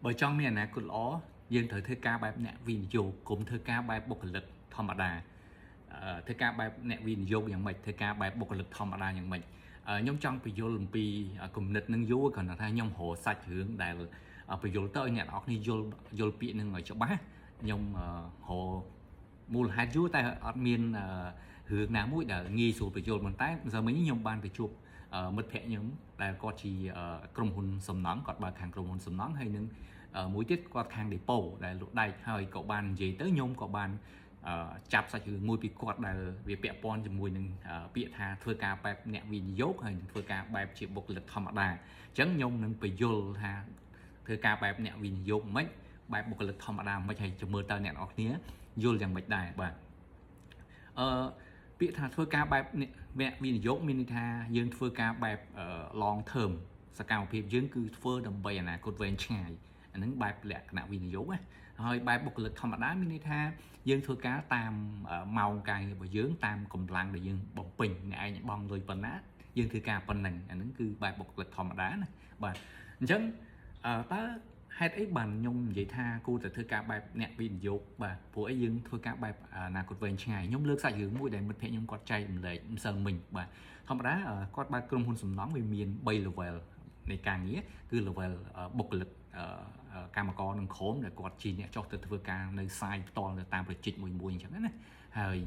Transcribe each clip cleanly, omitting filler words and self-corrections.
បើចង់មានអនាគតល្អយើងត្រូវធ្វើការបែបអ្នកវិនិយោគកុំធ្វើការបែបបុគ្គលិកធម្មតាធ្វើការបែបអ្នកវិនិយោគយ៉ាងម៉េចធ្វើការបែបបុគ្គលិកធម្មតាយ៉ាងម៉េចខ្ញុំចង់ពន្យល់អំពីគំនិតនឹងយូរគ្រាន់តែថាខ្ញុំរកសាច់រឿងដែលពន្យល់ទៅឲ្យអ្នកនរគ្នាយល់យល់ពាក្យនឹងឲ្យច្បាស់ខ្ញុំរកមូលហេតុយូរតែអត់មានរឿងណាមួយដែលងាយស្រួលពន្យល់ប៉ុន្តែម្សិលមិញខ្ញុំបានទៅជួបមិត្តភ័ក្តិខ្ញុំដែលគាត់ជាក្រុមហ៊ុនសំណង់គាត់បើកខាងក្រុមហ៊ុនសំណង់ហើយនឹងមួយទៀតគាត់ខាង depot ដែលលក់ដែកហើយក៏បាននិយាយទៅខ្ញុំក៏បានចាប់សាច់រឿងមួយពីគាត់ដែលវាពាក់ព័ន្ធជាមួយនឹងពាក្យថាធ្វើការបែបអ្នកវិនិយោគហើយនឹងធ្វើការបែបជាបុគ្គលិកធម្មតាអញ្ចឹងខ្ញុំនឹងពន្យល់ថាធ្វើការបែបអ្នកវិនិយោគមិនបែបបុគ្គលិកធម្មតាមិនហើយជំរឿតើអ្នកនរគ្នាយល់យ៉ាងម៉េចដែរបាទអឺពាក្យថាធ្វើការបែបអ្នកវិនិយោគមានន័យថាយើងធ្វើការបែប long term សកម្មភាពយើងគឺធ្វើដើម្បីអនាគតវែងឆ្ងាយអាហ្នឹងបែបលក្ខណៈវិនិយោគណាហើយបែបបុគ្គលិកធម្មតាមានន័យថាយើងធ្វើការតាមម៉ោងការងាររបស់យើងតាមកម្លាំងដែលយើងបំពេញអ្នកឯងបង់លុយប៉ុណ្ណាយើងធ្វើការប៉ុណ្ណឹងអាហ្នឹងគឺបែបបុគ្គលិកធម្មតាណាបាទអញ្ចឹងតើហេតុអីបានខ្ញុំនិយាយថាគួរតែធ្វើការបែបអ្នកវិនិយោគបាទព្រោះអីយើងធ្វើការបែបអនាគតវែងឆ្ងាយខ្ញុំលើកសាច់រឿងមួយដែលមិត្តភក្តិខ្ញុំគាត់ចែករំលែកម្សិលមិញបាទធម្មតាគាត់បើកក្រុមហ៊ុនសំណង់វាមាន3 level នៃការងារគឺ level បុគ្គលិកកម្មករនឹងក្រុមដែលគាត់ជាអ្នកចុះទៅធ្វើការនៅ site ផ្ទាល់នៅតាម project មួយមួយអញ្ចឹងណាហើយ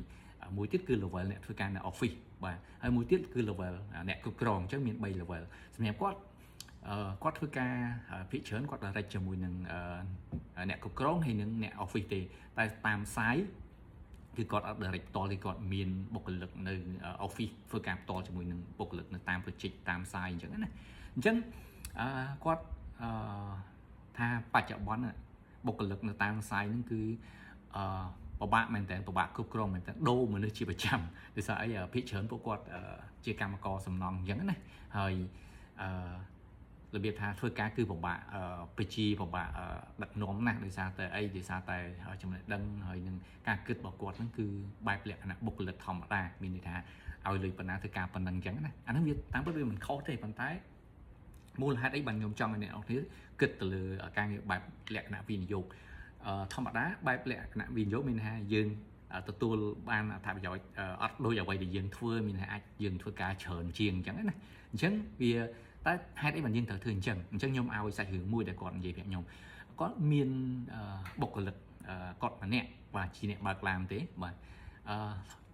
មួយទៀតគឺ level អ្នកធ្វើការនៅ office បាទហើយមួយទៀតគឺ level អ្នកគ្រប់គ្រងអញ្ចឹងមាន3 level សម្រាប់គាត់គាត់ធ្វើការភាគច្រើនគាត់ direct ជាមួយនឹងអ្នកគ្រប់គ្រងហើយនិងអ្នក office ទេតែតាម site គឺគាត់អត់ direct ផ្ទាល់ទេគាត់មានបុគ្គលិកនៅ office ធ្វើការផ្ទាល់ជាមួយនឹងបុគ្គលិកនៅតាម project តាម site អញ្ចឹងណាអញ្ចឹងគាត់អឺថាបច្ចុប្បន្នបុគ្គលិកនៅតាម site ហ្នឹងគឺអឺពិបាកមែនតើពិបាកគ្រប់គ្រងមែនតើដូរមនុស្សជាប្រចាំដោយសារអីភាគច្រើនពួកគាត់ជាកម្មករសំណង់អញ្ចឹងណាហើយអឺរបៀបថាធ្វើការគឺពិបាកបជាពិបាកដឹកនាំណាស់ដោយសារតែអីដោយសារតែចំណេះដឹងហើយនឹងការគិតរបស់គាត់ហ្នឹងគឺបែបលក្ខណៈបុគ្គលិកធម្មតាមានន័យថាឲ្យលុយប៉ុណ្ណាធ្វើការប៉ុណ្ណឹងអញ្ចឹងណាអាហ្នឹងវាតាមពិតវាមិនខុសទេប៉ុន្តែមូលហេតុអីបានខ្ញុំចង់ឲ្យអ្នកនរគ្នាគិតទៅលើការងារបែបលក្ខណៈវិនិយោគធម្មតាបែបលក្ខណៈវិនិយោគមានថាយើងទទួលបានអត្ថប្រយោជន៍អត់ដូចអ្វីដែលយើងធ្វើមានថាអាចយើងធ្វើការច្រើនជាងអញ្ចឹងណាអញ្ចឹងវាតែហេតុអីបានយើងត្រូវធ្វើអញ្ចឹងអញ្ចឹងខ្ញុំឲ្យសាច់រឿងមួយដែលគាត់និយាយប្រាប់ខ្ញុំគាត់មានបុគ្គលិកគាត់ម្នាក់បាទជាអ្នកបើកឡានទេបាទអឺ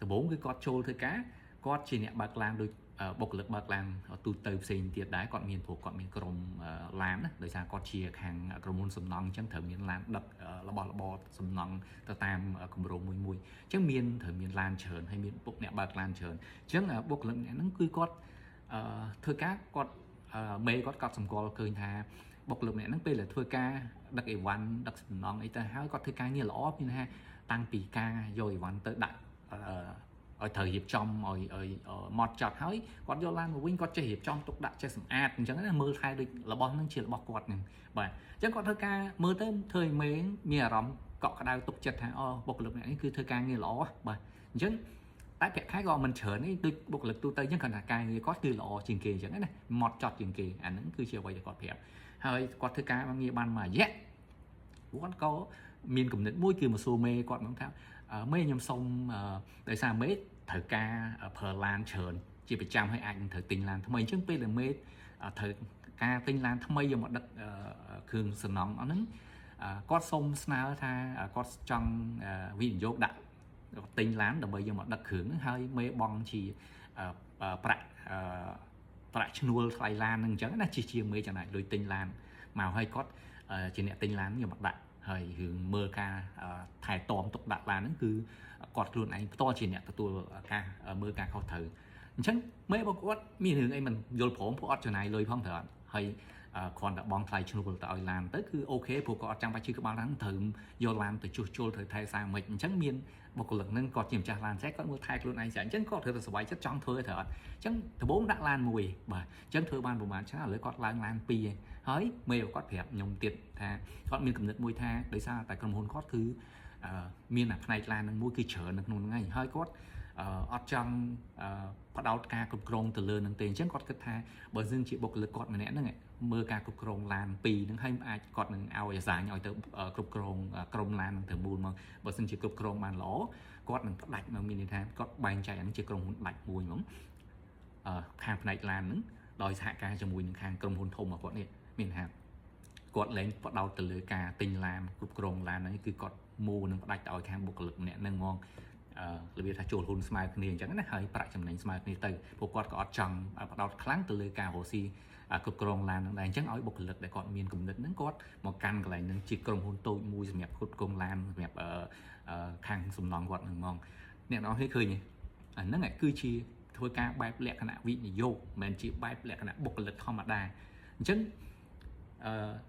ដំបូងគឺគាត់ចូលធ្វើការគាត់ជាអ្នកបើកឡានដូចបុគ្គលិកបើកឡានទូទៅផ្សេងទៀតដែរគាត់មានព្រោះគាត់មានក្រុមឡានណាដោយសារគាត់ជាខាងក្រុមហ៊ុនសំណង់អញ្ចឹងត្រូវមានឡានដឹករបស់របរសំណង់ទៅតាមគម្រោងមួយមួយអញ្ចឹងមានត្រូវមានឡានច្រើនហើយមានបុគ្គអ្នកបើកឡានច្រើនអញ្ចឹងបុគ្គលិកអ្នកហ្នឹងគឺគាត់ធ្វើការគាត់មេគាត់កត់សម្គាល់ឃើញថាបុគ្គលិកម្នាក់ហ្នឹងពេលដែលធ្វើការដឹកអីវ៉ាន់ដឹកសំណង់អីទៅហើយគាត់ធ្វើការងារល្អមានថាតាំងពីការយកអីវ៉ាន់ទៅដាក់ឲ្យត្រូវរៀបចំឲ្យឲ្យម៉ត់ចត់ហើយគាត់យកឡានមកវិញគាត់ចេះរៀបចំទុកដាក់ចេះសម្អាតអញ្ចឹងណាមើលថែដូចរបស់ហ្នឹងជារបស់គាត់ហ្នឹងបាទអញ្ចឹងគាត់ធ្វើការមើលទៅធ្វើឲ្យមេមានអារម្មណ៍កក់ក្ដៅទុកចិត្តថាអូបុគ្គលិកម្នាក់នេះគឺធ្វើការងារល្អបាទអញ្ចឹងតែប្រាក់ខែក៏មិនច្រើនទេដូចបុគ្គលិកទូទៅអញ្ចឹងគ្រាន់តែការងារគាត់គឺល្អជាងគេអញ្ចឹងណាម៉ត់ចត់ជាងគេអាហ្នឹងគឺជាអ្វីដែលគាត់ប្រាប់ហើយគាត់ធ្វើការងារបានមួយរយៈគាត់ក៏មានគំនិតមួយគឺមកសួរមេគាត់មកថាមេខ្ញុំសុំដោយសារមេត្រូវការប្រើឡានច្រើនជាប្រចាំហើយអាចនឹងត្រូវទិញឡានថ្មីអញ្ចឹងពេលដែលមេត្រូវការទិញឡានថ្មីយកមកដឹកគ្រឿងសំណង់អស់ហ្នឹងគាត់សុំស្នើថាគាត់ចង់វិនិយោគដាក់ទិញឡានដើម្បីយកមកដឹកគ្រឿងហ្នឹងហើយមេបង់ជាប្រាក់ប្រាក់ឈ្នួលថ្លៃឡានហ្នឹងអញ្ចឹងណាជាជាងមេចំណាយលុយទិញឡានមកហើយគាត់ជាអ្នកទិញឡានយកមកដាក់ហើយរឿងមើលការថែទាំទុកដាក់ឡានហ្នឹងគឺគាត់ខ្លួនឯងផ្ទាល់ជាអ្នកទទួលការមើលការខុសត្រូវអញ្ចឹងមេរបស់គាត់មានរឿងអីមិនយល់ព្រមព្រោះអត់ចំណាយលុយផងត្រូវអត់ហើយគ្រាន់តែបង់ថ្លៃឈ្នួលទៅឲ្យឡានទៅគឺ OK ព្រោះគាត់អត់ចាំបាច់ជិះក្បាលឡានត្រូវយកឡានទៅជួសជុលត្រូវថែសារមិនអញ្ចឹងមានបុគ្គលិកហ្នឹងគាត់ជាម្ចាស់ឡានស្រេចគាត់មើលថែខ្លួនឯងស្រេចអញ្ចឹងគាត់ត្រូវតែសប្បាយចិត្តចង់ធ្វើត្រូវអត់អញ្ចឹងដំបូងដាក់ឡានមួយបាទអញ្ចឹងធ្វើបានប្រហែលឆ្នាំឥឡូវគាត់ឡើងឡាន2ហើយមេគាត់ប្រាប់ខ្ញុំទៀតថាគាត់មានគំនិតមួយថាដោយសារតែក្រុមហ៊ុនគាត់គឺមានអាផ្នែកឡាននឹងមួយគឺច្រើននៅក្នុងហ្នឹងហើយហើយគាត់អត់ចង់ ផ្ដោតការគ្រប់គ្រងទៅលើនឹងទេអញ្ចឹងគាត់គិតថាបើសិនជាបុគ្គលិកគាត់ម្នាក់ហ្នឹងមើលការគ្រប់គ្រងឡាន2ហ្នឹងហើយអាចគាត់នឹងឲ្យអាសាញឲ្យទៅគ្រប់គ្រងក្រុមឡានហ្នឹងទៅមូលមកបើសិនជាគ្រប់គ្រងបានល្អគាត់នឹងផ្ដាច់មកមានន័យថាគាត់បែងចែកអានេះជាក្រុមហ៊ុនដាច់មួយហ្មងខាងផ្នែកឡានហ្នឹងដោយសហការជាមួយនឹងខាងក្រុមហ៊ុនធំរបស់គាត់នេះមានថាគាត់លែងផ្ដោតទៅលើការទិញឡានគ្រប់គ្រងឡានហ្នឹងគឺគាត់មូលនឹងផ្ដាច់ទៅឲ្យខាងបុគ្គលិកម្នាក់ហ្នឹងហ្មងរបៀបថាចូលហ៊ុនស្មើគ្នាអញ្ចឹងណាហើយប្រាក់ចំណេញស្មើគ្នាទៅពួកគាត់ក៏អត់ចង់ផ្ដោតខ្លាំងទៅលើការរកស៊ីគ្រប់គ្រងឡានហ្នឹងដែរអញ្ចឹងឲ្យបុគ្គលិកដែលគាត់មានគំនិតហ្នឹងគាត់មកកាន់កន្លែងហ្នឹងជាក្រុមហ៊ុនតូចមួយសម្រាប់គ្រប់គ្រងឡានសម្រាប់ខាងសំណង់គាត់ហ្នឹងហ្មងអ្នកនរគ្នាឃើញទេអាហ្នឹងគឺជាធ្វើការបែបលក្ខណៈវិនិយោគមិនមែនជាបែបលក្ខណៈបុគ្គលិកធម្មតាអញ្ចឹង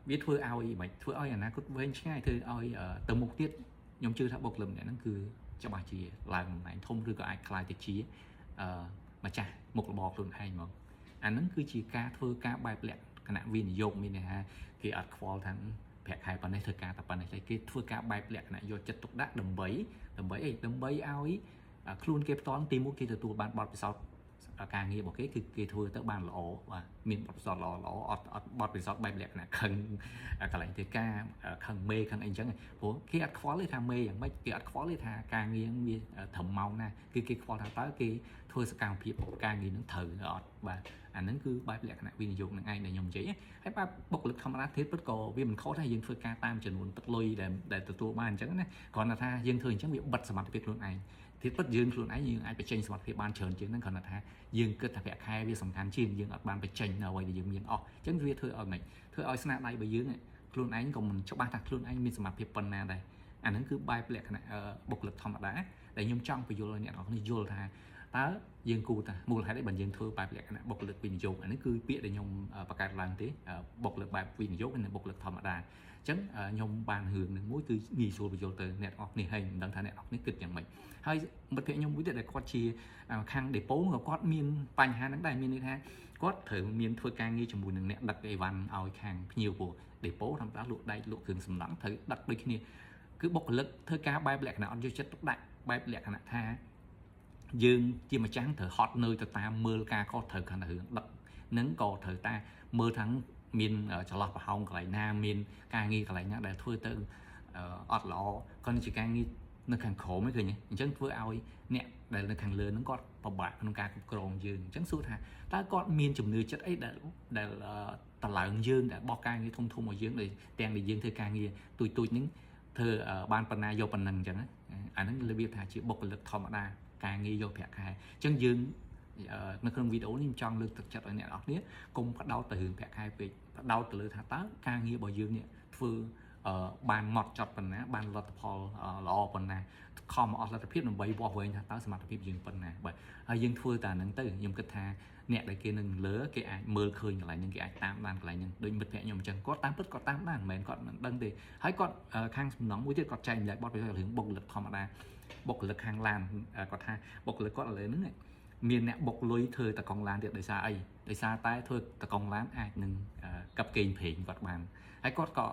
វាធ្វើឲ្យមិនធ្វើឲ្យអនាគតវែងឆ្ងាយធ្វើឲ្យទៅមុខទៀតខ្ញុំជឿថាបុគ្គលិកម្នាក់ហ្នឹងគឺច្បាស់ជាឡើងតំណែងធំឬក៏អាចក្លាយទៅជាម្ចាស់មុខរបរខ្លួនឯងហ្មងអាហ្នឹងគឺជាការធ្វើការបែបលក្ខណៈវិនិយោគមានន័យថាគេអត់ខ្វល់ថាប្រាក់ខែប៉ុណ្ណេះធ្វើការតែប៉ុណ្ណេះទេគេធ្វើការបែបលក្ខណៈយកចិត្តទុកដាក់ដើម្បីអីដើម្បីឲ្យខ្លួនគេផ្ទាល់ទីមួយគេទទួលបានបទពិសោធន៍ការងាររបស់គេគឺគេធ្វើទៅបានល្អបាទមានបទពិសោធន៍ល្អល្អអត់បទពិសោធន៍បែបលក្ខណៈខឹងកន្លែងធ្វើការខឹងមេខឹងអីចឹងព្រោះគេអត់ខ្វល់ទេថាមេយ៉ាងម៉េចគេអត់ខ្វល់ទេថាការងារវាត្រឹមម៉ោងណាគឺគេខ្វល់ថាតើគេធ្វើសកម្មភាពការងារនឹងត្រូវអត់បាទអាហ្នឹងគឺបែបលក្ខណៈវិនិយោគនឹងឯងដែលខ្ញុំនិយាយហើយបែបបុគ្គលិកធម្មតាទៀតពិតក៏វាមិនខុសដែរយើងធ្វើការតាមចំនួនទឹកលុយដែលទទួលបានអញ្ចឹងណាគ្រាន់តែថាយើងធ្វើអញ្ចឹងវាបិទសមត្ថភាពខ្លួនឯងទៀតពិតយើងខ្លួនឯងយើងអាចបញ្ចេញសមត្ថភាពបានច្រើនជាងហ្នឹងគ្រាន់តែថាយើងគិតថាប្រាក់ខែវាសំខាន់ជាងយើងអត់បានបញ្ចេញនៅអ្វីដែលយើងមានអស់អញ្ចឹងវាធ្វើឲ្យមិនធ្វើឲ្យស្នាដៃរបស់យើងខ្លួនឯងក៏មិនច្បាស់ថាខ្លួនឯងមានសមត្ថភាពប៉ុណ្ណាដែរអាហ្នឹងគឺបែបលក្ខណៈបុគ្គលិកធម្មតាដែលខ្ញុំចង់បញ្យល់ឲ្យអ្នកនរគ្នាយល់ថាតើយើងគួរតាមូលហេតុអីបានយើងធ្វើបែបលក្ខណៈបុគ្គលិកវិនិយោគអានេះគឺពាក្យដែលខ្ញុំបង្កើតឡើងទេបុគ្គលិកបែបវិនិយោគនិងបុគ្គលិកធម្មតាអញ្ចឹងខ្ញុំបានរឿងនឹងមួយគឺងាយស្រួលបញ្យល់ទៅអ្នកនរគ្នាហើយមិនដឹងថាអ្នកនរគ្នាគិតយ៉ាងម៉េចហើយមិត្តភក្តិខ្ញុំមួយទៀតដែលគាត់ជាខាងដេប៉ូក៏គាត់មានបញ្ហាហ្នឹងដែរមានន័យថាគាត់ត្រូវមានធ្វើការងារជាមួយនឹងអ្នកដឹកអីវ៉ាន់ឲ្យខាងភ្ញៀវព្រោះដេប៉ូធម្មតាលក់ដែកលក់គ្រឿងសំណង់ត្រូវដឹកដូចគ្នាគឺបុគ្គលិកធ្វើការបែបលក្ខណៈអត់យកចិត្តទុកដាក់បែបលក្ខណៈថាយើងជាម្ចាស់ត្រូវហត់នៅទៅតាមមើលការខុសត្រូវខាងរឿងដឹកនឹងក៏ត្រូវតាមើលทั้งមានចន្លោះប្រហោងកន្លែងណាមានការងារកន្លែងណាដែលធ្វើទៅអត់ល្អគាត់ជាការងារនៅខាងក្រោមឯងឃើញទេអញ្ចឹងធ្វើឲ្យអ្នកដែលនៅខាងលើហ្នឹងគាត់ពិបាកក្នុងការគ្រប់គ្រងយើងអញ្ចឹងសួរថាតើគាត់មានជំនឿចិត្តអីដែលតឡើងយើងដែលបោះការងារធំធំឲ្យយើងដែលទាំងដែលយើងធ្វើការងារទូចទូចហ្នឹងធ្វើបានប៉ុណ្ណាយកប៉ុណ្ណឹងអញ្ចឹងអាហ្នឹងរបៀបថាជាបុគ្គលិកធម្មតាការងារយកប្រាក់ខែអញ្ចឹងយើងនៅក្នុងវីដេអូនេះខ្ញុំចង់លើកទឹកចិត្តឲ្យអ្នកនរគ្នាកុំផ្ដោតទៅរឿងប្រាក់ខែពេកផ្ដោតទៅលើថាតើការងាររបស់យើងនេះធ្វើបានម៉ត់ចត់ប៉ុណ្ណាបានលទ្ធផលល្អប៉ុណ្ណាខំអស់លទ្ធភាពដើម្បីវាស់វែងថាតើសមត្ថភាពយើងប៉ុណ្ណាបាទហើយយើងធ្វើតែហ្នឹងទៅខ្ញុំគិតថាអ្នកដែលគេនឹងលើគេអាចមើលឃើញកន្លែងហ្នឹងគេអាចតាមដានកន្លែងហ្នឹងដូចមិត្តភក្តិខ្ញុំអញ្ចឹងគាត់តាមពិតគាត់តាមដានមិនមែនគាត់មិនដឹងទេហើយគាត់ខាងសំណងមួយទៀតគាត់ចែកម្លែកបទពិសោធន៍រឿងបុគ្គលិកធម្មតាបុគ្គលិកខាងឡានគាត់ថាបុគ្គលិកគាត់ឥឡូវហ្នឹងមានអ្នកបុកលុយធ្វើតកង់ឡានទៀតដោយសារអីដោយសារតែធ្វើតកង់ឡានអាចនឹងកាប់កេងប្រេងគាត់បានហើយគាត់ក៏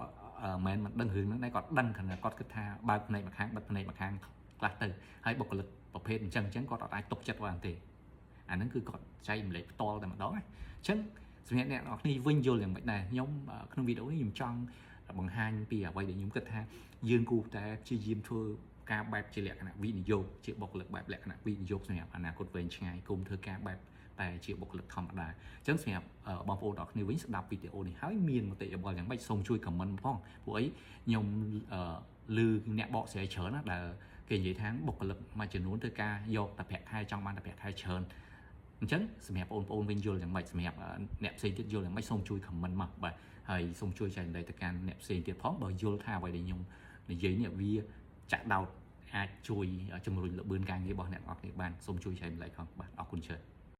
មិនដឹងរឿងហ្នឹងដែរគាត់ដឹងគ្រាន់តែគាត់គិតថាបើកភ្នែកម្ខាងបិទភ្នែកម្ខាងខ្លះទៅហើយបុគ្គលិកប្រភេទអញ្ចឹងគាត់អត់អាចទុកចិត្តបានទេអាហ្នឹងគឺគាត់ចែកម្លែកផ្ទាល់តែម្ដងណាអញ្ចឹងសម្រាប់អ្នកនរគ្នាវិញយល់យ៉ាងម៉េចដែរខ្ញុំក្នុងវីដេអូនេះខ្ញុំចង់បង្ហាញពីអ្វីដែលខ្ញុំគិតថាយើងគួរតែព្យាយាមធ្វើការបែបជាលក្ខណៈវិនិយោគជាបុគ្គលិកបែបលក្ខណៈវិនិយោគសម្រាប់អនាគតវែងឆ្ងាយគុំធ្វើការបែបតែជាបុគ្គលិកធម្មតាអញ្ចឹងសម្រាប់បងប្អូនទាំងគ្នាវិញស្ដាប់វីដេអូនេះហើយមានមតិយោបល់យ៉ាងម៉េចសូមជួយ comment ផងព្រោះអីខ្ញុំឮអ្នកបកស្រាយច្រើនណាដែលគេនិយាយថាបុគ្គលិកមួយចំនួនធ្វើការយកតែប្រាក់ខែចង់បានតែប្រាក់ខែច្រើនអញ្ចឹងសម្រាប់បងប្អូនវិញយល់យ៉ាងម៉េចសម្រាប់អ្នកផ្សេងទៀតយល់យ៉ាងម៉េចសូមជួយ comment មកបាទហើយសូមជួយចែករំលែកទៅកាន់អ្នកផ្សេងទៀតផងបើយល់ថាអ្វីដែលខ្ញុំនិយាយនេះវាចាក់ដោតអាចជួយជំរុញល្បឿនការងាររបស់អ្នកនរគ្នាបានសូមជួយចែករំលែកផងបាទអរគុណច្រើន។